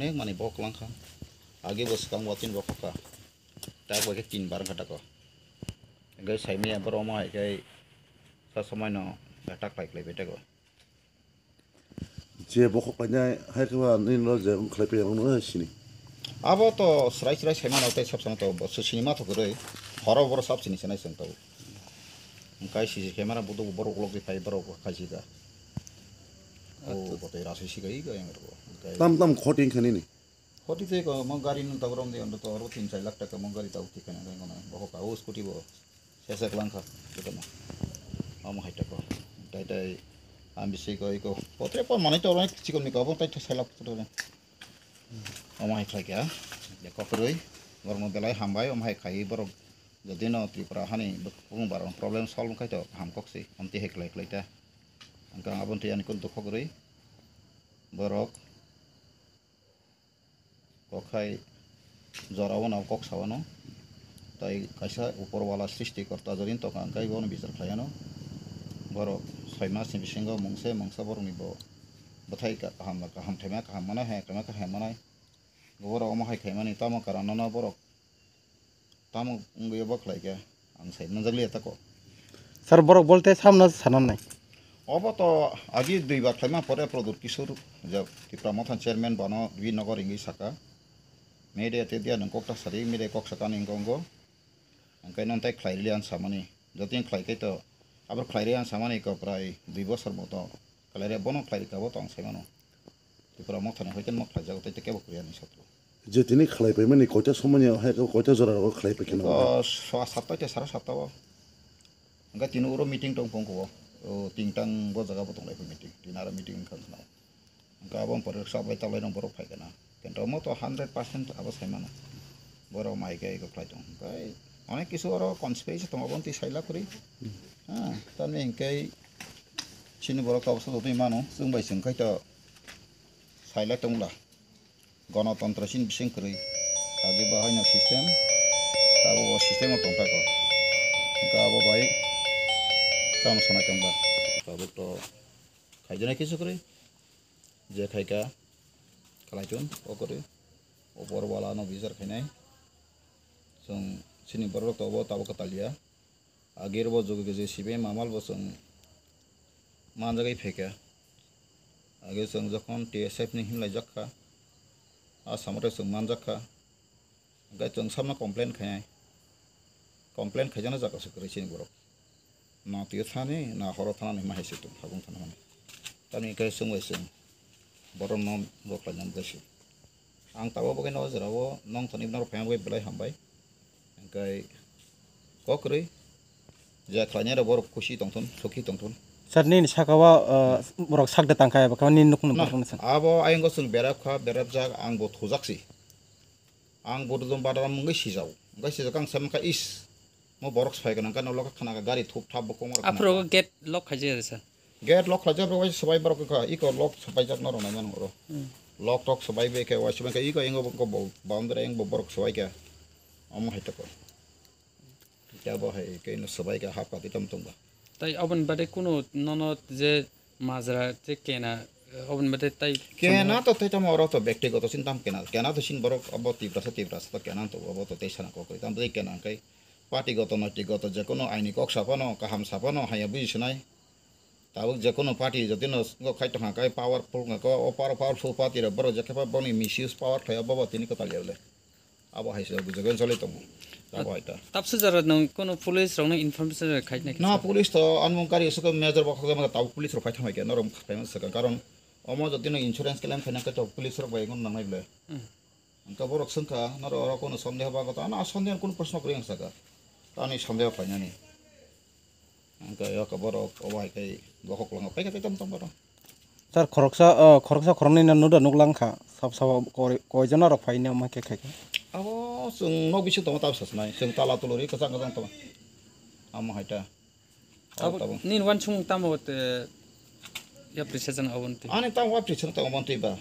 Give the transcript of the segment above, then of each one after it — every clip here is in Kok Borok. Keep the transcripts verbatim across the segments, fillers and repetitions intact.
Nek mani bo kwlangkha. Agi bo swkang bo tin bo khokha. Tak bai khe tin bar wngkha tako. Hingke saimaya borok omo hai khe sa somaino attack lai khlai bai tako. Je bokhok lainai hai khe ba nini no je wng khlai pai ang no sini. Abo to srai srai sai mano tei sab sama to bo sini ma thok roi. Horo boro sab sini sanai seng to. Hingkai sisi camera budu borok lok di phai borok khai si ka. O botoi rasai si ka i ka yang ro. Tam tam khoting khe nini. Hoti tei ko mo gari nung tabrom de ondo to oro tin char lakh taka mo gari tau tikana ngai ngono. Boho ka o scooty bo sesek langkha. Jotono. Omo hai tako. Tai tai ang bisi ko iko potre pon manai to onek chikon mi ko bo tai to selak to. Omo hai khlai kya. Ya kokroi. Borok no belai hambai omo hai khai borok. Jodi no Tripura hani bung barok problem solve khai to ham kok si. Amti hai khlai khlai ta. Ang kang abon to yani kon to kokroi. Borok Kok hai jorao no kok sao no. Tai kaisa upor wala srishti korta jori tongkha, hingke bono bichar khlai ano. Borok soi mas ni bisingo mungsa mungsa borok ni bo bwthai kaham kaham thaima kaham manai, hai kaham kaham manai. Borok omo hai khaimani tamo karon no borok tamo wngwi obo khlai khe ang sai manjak liya tako. Sir, borok bolte samno sananai. Obo to agi dui bar khlaima pore Pradyot Kishore je Tipra Motha chairman bono Vinogo ringwi saka. Media te dia nang kok ta sari, media kok saka ning gongo. Angkai non tai khlai liya ang samani. Joteng khlai kai to abor khlai ri ang samani ko prai dui bosor moto. Khlai re bono khlai rikha bo tong sai mano. Tripura Motha ni hoite nok khlai jago tei kebo kriya ni satro. Je tini khlai paimani koita somoni hai koita jora rogo khlai paikhe no. O swa satta te sara satta o. Angka tini uro meeting tong pong ko. O tingtang bo jaga bo tong lai meeting. Tini aro meeting khang khna. Angka abo pore sabai talai no borok phai kana. Kento mo to hundred percent abo sai mano. Borok mai kai ko khlai tong. Kai onek kisu oro conspiracy tong abo twi sai la kuri. Ha, tani kai Chini borok tabuk sojotwi mano, chwng bai chwng khai to sailai tongla. Gonotontro chini bising kwrwi. Agi bo haino system, tabuk o system o tongthai ko. Hingke abo bai tamo sanai tongba. Tabuk to khaijaknai kisu kwrwi. Je khaika, khlai chun, o kwrwi. O bor wala no bichar khainai. Chwng chini borok to obo tabuk kwtal ya. Agir bo jugi jugi sibe mamal bo chwng manjagwi phaikha. Age chwng jokhon T S F ni himlai jak kha, a samate chwng manjak kha. Hingke chwng samno complain khainai. Complain khaijakna jaga se kwrwi chini borok. Na twi thani, na horo thani ma hai se tong, habung thani mani. Tamni hingke chwng bai chwng borok no rok khlaina bwlai se. Ang tabuk bagwi no o jora o nong thani norok phaima bagwi belai hambai. Hingke kok kwrwi je khlainai rok borok khusi tongthun, sukhi tongthun. Sir, nini saka o, uh, borok sak de tangkha eba khe nini nukung nukung sir. Abo ayang o chwng berap kha, berap jak, ang bo thujak si. Ang bo dum badam wngwi sijao. Wngwi sijak ang sai mankha is. Mo borok sai gwnang khe no lokha khna gari thup thap bo kongor khna. Aphuru gate lock khaijak ya sir. Gate lock khlaijak rok waisa swbai borok wngkha, iko lock swbaijak norok naimano oro. Hmm. Lock tok swbai bai khe waisa bai khe iko ingo bo boundary ang bo borok swbai khe. Omo hai toko. Kya bo hai khe no swbai khe hap kati tam tongba. Tai oboni bade kuno nono je majra je kena, oboni bade tai kena to tai tamo oro to bektigoto sin tam kena. Kena to sin borok obo Tiprasa Tiprasa to kena to obo to tei sana kokoi. Tam tei kena kai party goto noiti goto je kono aini kok sapano kaham sapano haya buji sinai. Tabuk je kono party jotino ngo khai tongkha kai powerful nga ko, o power-, powerful party rok borok je khe boni misuse power khlai o bobo tini kwtal ya le. Abo hai se bujagwi choli tongo. Abo hai ta. Tapsa jora nung kono police rokno information rok khai nai. Na police to anmung kari suka major bokha ma tabuk police rok phai thamai khe norok khai ma saka karon omo jotino insurance claim khaina khe to police rok bai ngon nangnai ble. Hmm. Hingke borok swngkha, norok oro kono sondeho bago ta? Ano, a sondeho kono proshno kwrwi ang saka. Tani sondeho khlainani. Hingke yok borok obo hai khe bokhok langa paikha tei tamo tamo. Sir, khoroksa, uh, khoroksa khoroknwi no nuda nuklang kha. Sab sabo koi, koijon norok phaini omo khe khai khe. Abo chwng nok bisingo tongo tabsa swnai. Chwng tala tuluri kwchang kwchang tongo. Amo hai ta. Abo tabuk. Nini wansukmung tamo te yapri sajana obo twi? Ani tamo yapri sajana tongo obo twi ba.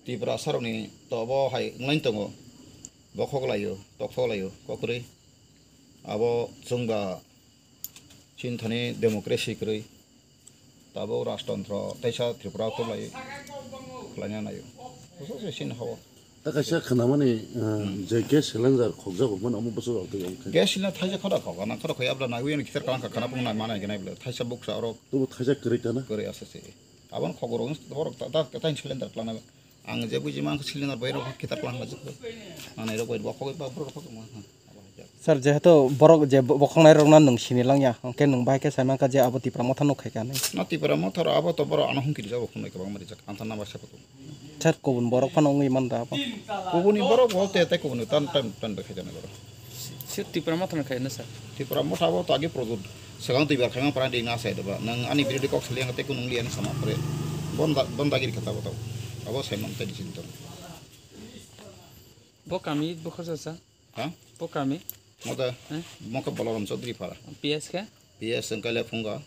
Tiprasa rokni to obo hai wnglaino tongo. Bokhok laio, tokhok laio, kokrwi. Abo chwngba chini thani democracy kwrwi. Tabuk rajtontro teisa Tripura o tubulai khlaina naio. Bwswk se sini hao. Ta kaisa khwnamani, uh, je gas cylinder khokjago mano omo bwswk rok twi omo khe. Gas cylinder thaisa khoro khok, ana khoro khoi abla naiwi ani khitar kalang ka khana pung nai manai ganai bla thaisa buksa orok. Tubo thaisa kwrwi tana. Kwrwi asa se. Abon khogoro borok ta, ta, ta cylinder klana. Ang je buji mang cylinder bai rok khitar kalang la jikho. Manai rok bai bokho ba borok khok ma. Sir, jehetu borok je bo-, bokhoknai rokno nwng sini langya, hwnkhe nwng bahai khe sai mankha je abo Tipra Motha nuk khai kha hinwi. Na Tipra Motha ro abo to borok ano hungkiri jago khunui kwbangma rijak. Ang thana ba sakoto. Sir, kubun borok phano wngwi man da abo. Kubuni borok bo te, te kubuni tan, tan, tan bai khai jana borok. Sir, Tipra Motha no khai na sir? Tipra Motha bo to agi product. Swkang twi bar khaimang pran ding na sai doba. Nwng ani birodo kok sali ang te kunung liya na sama pore. Bonda, bonda giri khata bo to. Abo sai man te disin to. Bo kami bo khorsa sa? Ha? Bo kami? Mota, eh? Moka Balaram Chaudhary Para. P S khe? P S wngkha le Phunga.